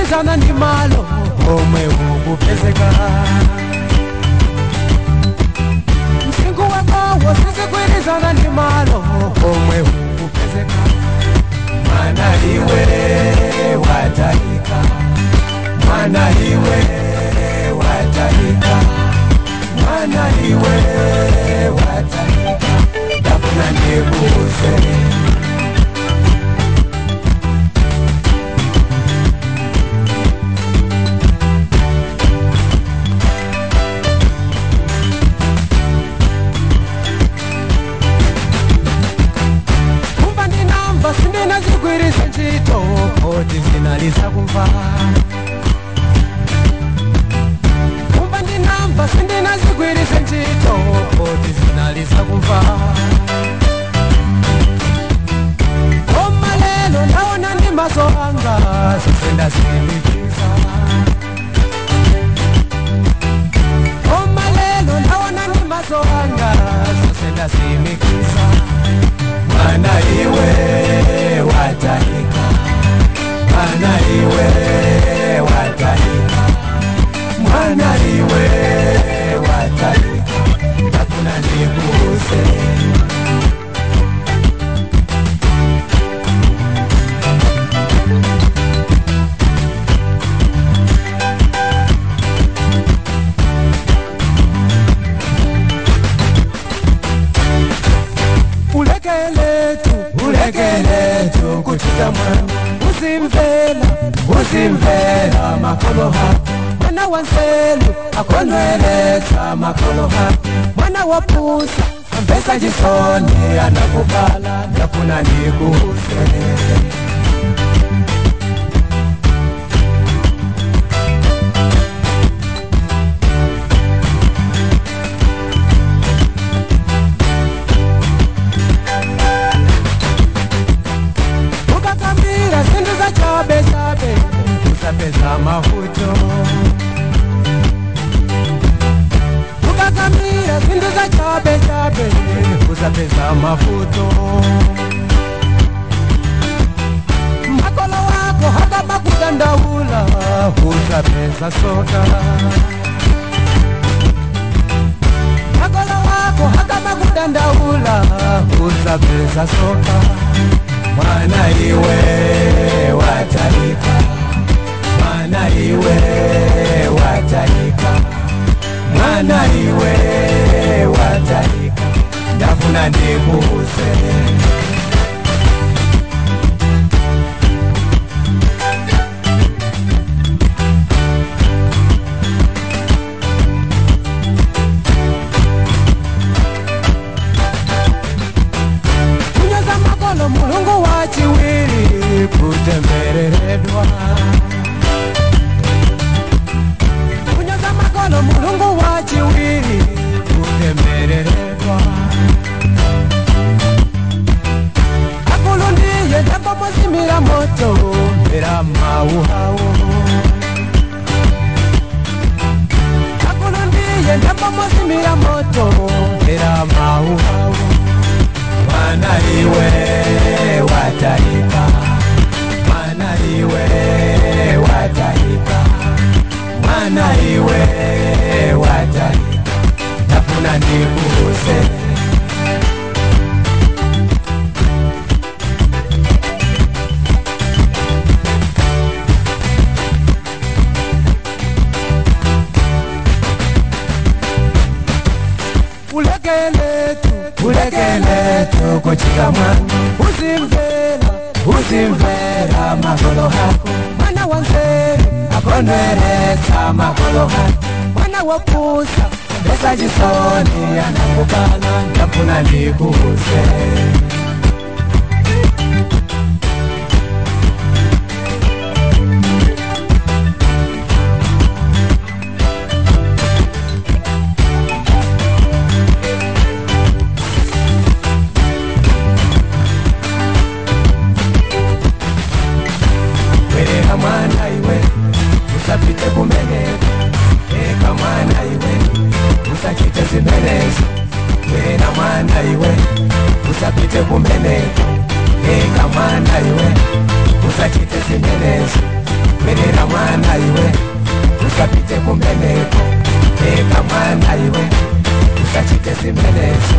Sizigwirizana ndi malo omwe ukupezeka. Msingu wakowo sizigwirizana ndi malo omwe ukupezeka. Mwana iwe wataika, mwana iwe wataika, mwana iwe wataika, ndafuna ndikuuze. Kumva ndinamva sindinazigwiritse ntchito koti zinaliza kumva. Kumva ndinamva sindinazigwiritse ntchito koti zinaliza kumva. Koma lelo ndaona ndi maso anga zonse ndazimikiza. Koma lelo ndaona ndi maso anga zonse ndazimikiza. Mwana iwe wataika, mwana iwe wataika, mwana iwe wataika, ndafuna ndikuuze. Ulekeletu, ulekeletu kuchita mwana, uzimvela, uzimvela makolo hako. Mwana wa nzelu akondweletsa makolo hako, mwana wa pusa amvesa chisoni anakubala, ndafuna ndikuuze. Ukakambira zinthu za chabe chabe usapeza mavuto. Ukakambira zinthu za chabe chabe usapeza mavuto. Makolo wako hakamakudandaula usapeza soka. Makolo wako hakamakudandaula usapeza soka. Mwana iwe wataika, mwana iwe wataika, mwana iwe wataika, ndafuna ndikuuze. Kunyoza makolo mulungu wa chiwiri kutembereredwa. Kunyoza makolo mulungu wa chiwiri kutembereredwa. Akulundiye ndambo muzimira moto mvera mauhawo. Akulundiye ndambo muzimira moto mvera mauhawo. Mwana iwe wataika, mwana iwe wataika, mwana iwe wataika, ndafuna ndikuuze. Ulekeletu, ulekeletu kuchita mwana, uzimvela, uzimvela makolo hako. Mwana wa nzeru akondweretsa makolo hako, mwana wa pusa mbesa chisoni anakubala, ndafuna ndikuuze. Werera mwana iwe usapite kumeneko, eka mwana iwe usachite zimenezo. Werera mwana iwe usapite kumeneko, eka mwana iwe usachite zimenezo. Bwerera mwana iwe, usapite kumeneko. Leka mwana iwe, usachite zimenezo.